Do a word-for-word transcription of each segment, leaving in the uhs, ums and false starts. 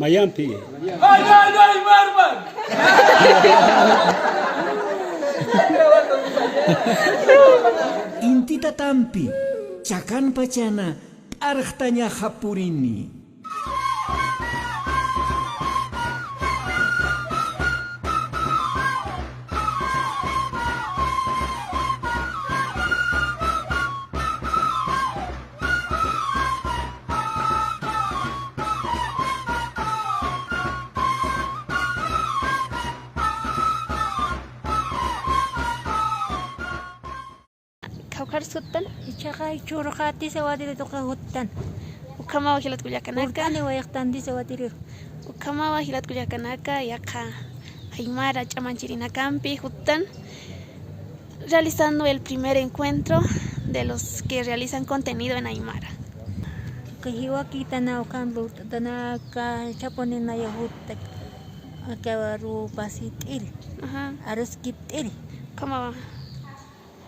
Ayampi. Ay, ay, ay, marmar. Inti tatampi, chakan pachana, p'arxtañaxa purini. Khawkhar suttan. Ichaqa jichhüruxa Tisa Watiri tuqi juttan. Ukhamawa jilat kullakanaka. Urt'ani wayaqtan Tisa Watiriru. Ukhamawa jilat kullakanaka, yaqha aymara ch'amanchirinakampi juttan, realizando el primer encuentro de los que realizan contenido en aymara. Uka jiwakitana, ukan lurt'atanaka, chapuninaya juttak, aka rupasit'iri. Ajá. Aruskipt'iri. Ukhamawa.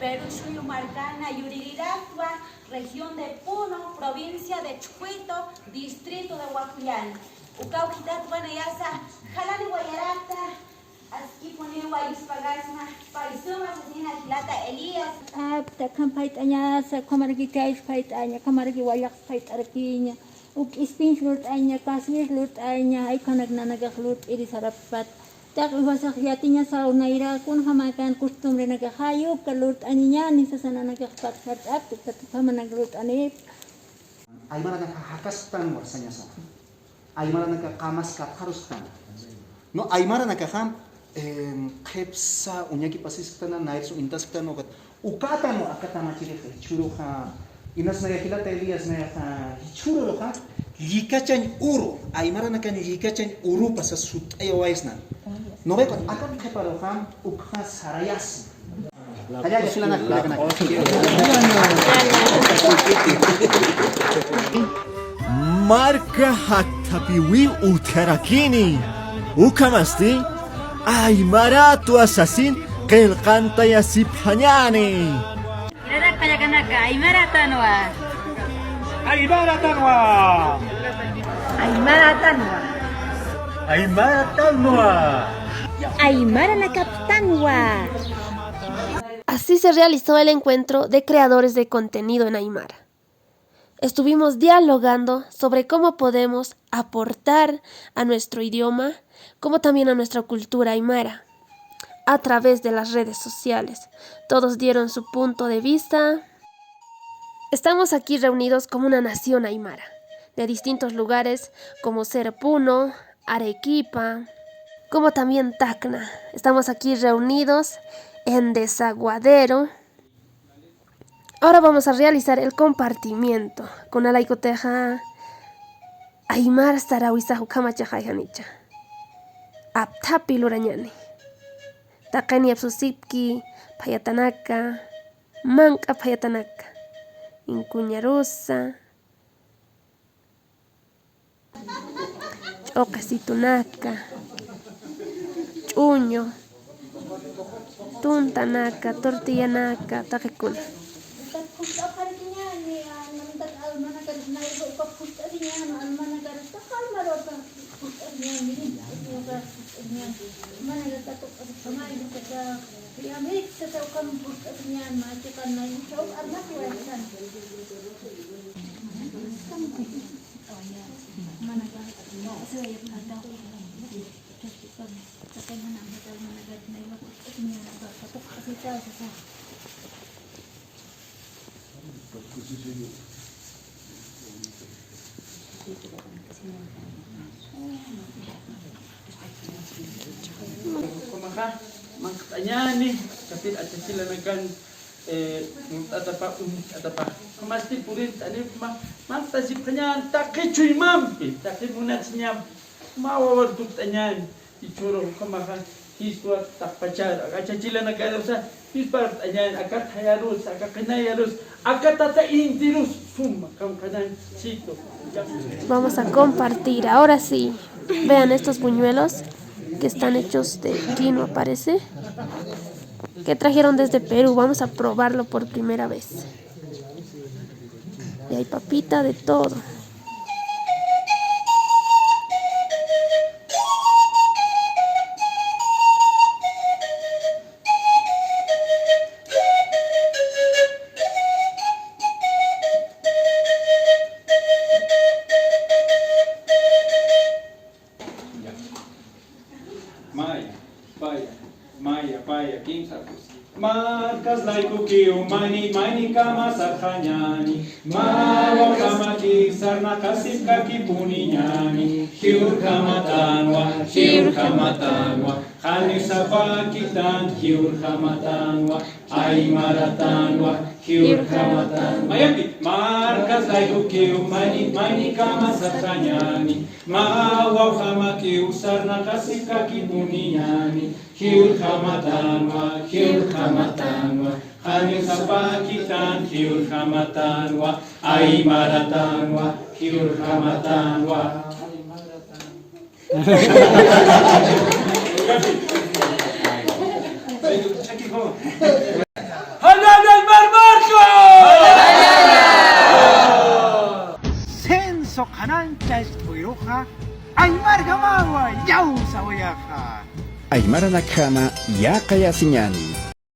Perú Shuyu Marcana, Yuririracua, región de Puno, provincia de Chucuito, distrito de Huacuyán. Ukaw jitat wanayasa, jalani wayarata, askipuniwa yuspagasma, paysuma sasina jilata Elías. Apta, kham phayt'añasa, khamaraki kaysa phayt'aña, khamaraki wallaqsa phayt'arakiña, uk ispinch lurt'aña, kaswir lurt'aña, ay khanak nanakax lurt'iri sarapat. Taqi jupasax yatiñasaw nayra, kunjamäkan costumbrenakax jayuka lurt'aniñäni sasa nanakax patjart'apta, tatukhamanak lurt'anipta. Aymaranakax jakasktanwa sañasa. Aymaranakax qamas katxarusktan. No, aymaranakaxa, em, qhipsa uñakipasisktan, nayrsu intasktan, ukat Ukatanwa aka tamachirixa, jichhüruxa, inas nayax jilata Elías nayaxa, jichhüruruxa, llikachañ uru, aymaranakañ llikachañ urupa sas sut'ayawaysna. Novepa, akat qhiparuxa, ukxa sarayasna. Jallalla jilanak, jilanak. Marka jakthapiwi utjarakini. Ukhamasti, aymaratwa sasin, qillqantayasipxañäni. Jilarak kullakanaka, aymaratanwa. Aymaratanwa. Aymaratanwa. Aymaranakaptanwa. Así se realizó el encuentro de creadores de contenido en aymara. Estuvimos dialogando sobre cómo podemos aportar a nuestro idioma, como también a nuestra cultura aymara, a través de las redes sociales. Todos dieron su punto de vista. Estamos aquí reunidos como una nación aymara, de distintos lugares, como ser Puno, Arequipa, como también Tacna. Estamos aquí reunidos en Desaguadero. Ahora vamos a realizar el compartimiento. Kunalaykutixa aymar sarawisa ukhamachaxay janicha. Apthapi lurañäni. Taqini apsusipki phayatanaka, manq'a phayatanaka. Inkuñarusa. Ch'uqisitunaka, ch'uñu, tuntanaka, tortillanaka, taqikuna. Ukhamaxa, manq't'añäni, khatir achachilanakan, eh, uñt'atapa, uñt'atapa. Ukhamasti purint'anipma, manq'tasipxañän taqi chuymampi, taqi munasiñampi. Mä wawar tukt'añän, jichhürux ukhamaxa, jiswa taqpachar, aka achachilanakarusa, jispart'añän, aka thayarus, aka qinayarus, aka tata intirus, suma, kamqanan, chito. Vamos a compartir, ahora sí. Vean estos buñuelos que están hechos de quinoa, parece. Que trajeron desde Perú. Vamos a probarlo por primera vez. Y hay papita de todo. Markas laykukiw mayni maynikama sarxañäni, mä wawjamakiw sarnaqasipkakipuniñäni, jiwrjamatanwa, jiwrjamatanwa, qaniw sapakitan, jiwrjamatanwa, aymaratanwa, jiwrjamatanwa. Mayampi, markas laykukiw mayni maynikama sarxañäni, mä wawjamakiw sarnaqasipkakipuniñäni, jiwrjamatanwa, jiwrjamatanwa, qaniw sapakitan, jiwrjamatanwa, aymaratanwa, jiwrjamatanwa. ¡Jallan aymar marka! Censo qhanancha ist'uyruxa, aymarjamawa llawsawayaxa. Aymaranakjama yäqayasiñäni.